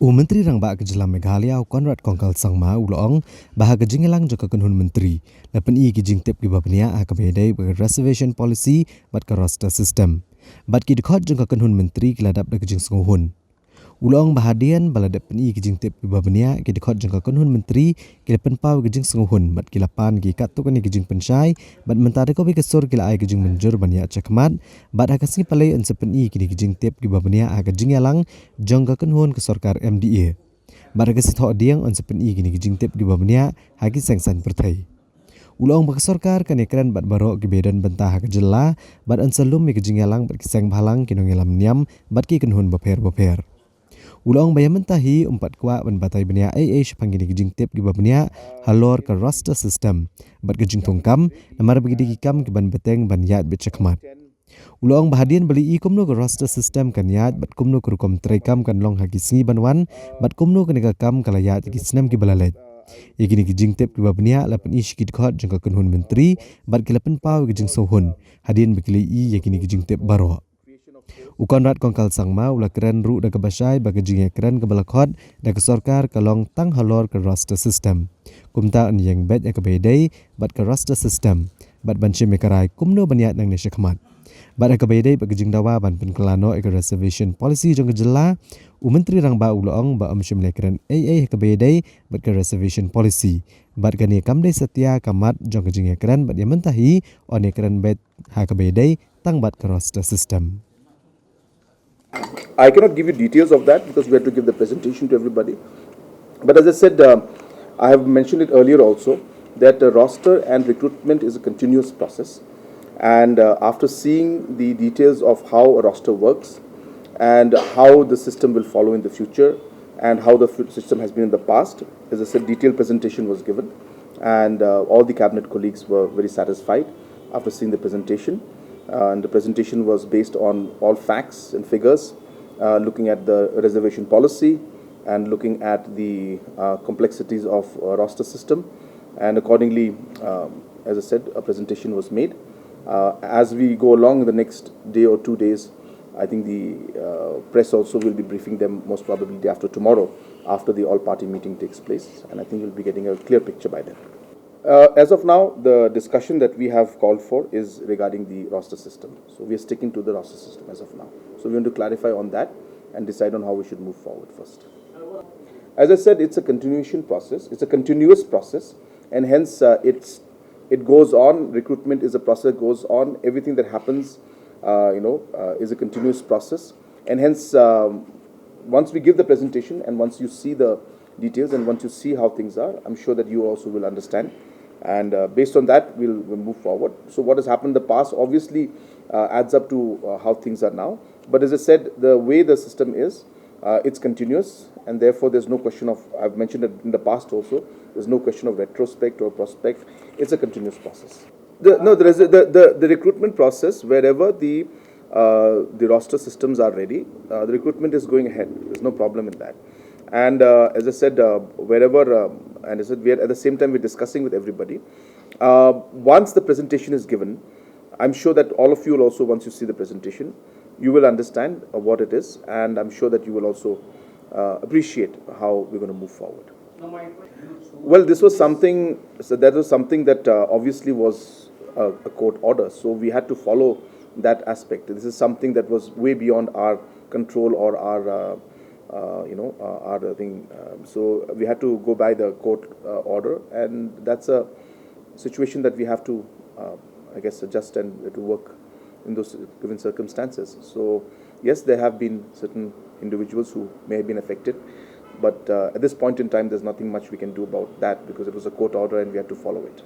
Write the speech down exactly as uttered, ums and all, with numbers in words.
U Myntri Rangbah ka jylla Meghalaya, u Conrad Kongkal Sangma, u la ong ba ha ka jingïalang jong ka kynhun myntri la pyni ki jingtip kiba bniah ha kaba ïadei bad ka reservation policy bad ka roster system. Bad ki dkhot jong ka kynhun myntri ki la dap da ka jingsngewhun. U la ong ba hadien ba la dep pyni ki jingtip kiba bniah, ki dkhot jong ka kynhun myntri ki la pynpaw ka jingsngewhun bad ki la pan ki katto katne ki jingpynshai, bad mynta da kawei ka sur ki la ai ka jingmynjur ban ïaid shakhmat, bad ha ka sngi Palei yn sa pyni kine ki jingtip kiba bniah ha ka jingïalang jong ka kynhun ka sorkar M D A. Bad ha ka sngi Thohdieng yn sa pyni kine ki jingtip kiba bniah ha ki seng saiñ pyrthei. U la ong ba ka sorkar kan ïakren bad baroh kiba don bynta ha ka jylla, bad yn sa lum ïa ka jingïalang bad ki seng bhalang, ki nongïalam niam bad ki kynhun bapher bapher. U la ong ba ïa mynta hi um pat kwah ban batai bniah ei ei shaphang kine ki jingtip kiba bniah halor ka roster system bad ka jingthung kam, namar ba ki dei ki kam kiban bteng ban ïaid beit shakhmat. U la ong ba hadien ba la ïohi kumno ka roster system kan ïaid bad kumno ka rukom treikam kan long ha ki sngi ban wan, bad kumno kane ka kam ka la ïaid ha ki snem kiba la leit. Ïa kine ki jingtip kiba bniah la pyni sha ki dkhot jong ka kynhun myntri, bad ki la pynpaw ïa ka jingsngewhun hadien ba ki la ïohi ïa kine ki jingtip baroh. U Conrad Kongkal Sangma u la kren ruh da kaba shai ba ka jingïakren kaba la khot da ka sorkar ka long tang halor ka roster system. Kumta yn ïeng beit ïa kaba ïadei bad ka roster system, bad ban shim ïa ka rai kumno ban ïaid nangne shakhmat. Bad ha kaba ïadei bad ka jingdawa ban pynkylla noh ïa ka reservation policy jong ka jylla, u Myntri Rangbah u la ong ba ym shym la ïakren ei ei ha kaba ïadei bad ka reservation policy. Bad kane kam dei satia ka mat jong ka jingïakren, bad ïa mynta hi yn ïakren beit ha kaba ïadei tang bad ka roster system. I cannot give you details of that because we had to give the presentation to everybody. But as I said, uh, I have mentioned it earlier also that the roster and recruitment is a continuous process. And uh, after seeing the details of how a roster works and how the system will follow in the future and how the system has been in the past, as I said, detailed presentation was given, and uh, all the cabinet colleagues were very satisfied after seeing the presentation. Uh, and the presentation was based on all facts and figures, uh, looking at the reservation policy and looking at the uh, complexities of uh, roster system. And accordingly, um, as I said, a presentation was made. Uh, as we go along in the next day or two days, I think the uh, press also will be briefing them most probably day after tomorrow after the all-party meeting takes place. And I think you'll be getting a clear picture by then. Uh, as of now, the discussion that we have called for is regarding the roster system. So we are sticking to the roster system as of now. So we want to clarify on that and decide on how we should move forward first. As I said, it's a continuation process. It's a continuous process, and hence uh, it's it goes on. Recruitment is a process that goes on. Everything that happens, uh, you know, uh, is a continuous process, and hence um, once we give the presentation and once you see the details and once you see how things are, I'm sure that you also will understand. And uh, based on that, we'll, we'll move forward. So what has happened in the past obviously uh, adds up to uh, how things are now. But as I said, the way the system is, uh, it's continuous, and therefore there's no question of, I've mentioned it in the past also, there's no question of retrospect or prospect. It's a continuous process. The, no, there is a, the, the, the recruitment process, wherever the uh, the roster systems are ready. Uh, the recruitment is going ahead. There's no problem in that. And uh, as I said, uh, wherever, um, and I said, we are, at the same time, we're discussing with everybody. Uh, once the presentation is given, I'm sure that all of you will also, once you see the presentation, you will understand uh, what it is, and I'm sure that you will also uh, appreciate how we're going to move forward. Well, this was something, so that was something that uh, obviously was a, a court order. So we had to follow that aspect. This is something that was way beyond our control or our, uh, uh, you know, uh, our thing. Um, so we had to go by the court uh, order, and that's a situation that we have to, uh, I guess, adjust and we have to work in those given circumstances. So yes, there have been certain individuals who may have been affected, but uh, at this point in time, there's nothing much we can do about that because it was a court order and we had to follow it.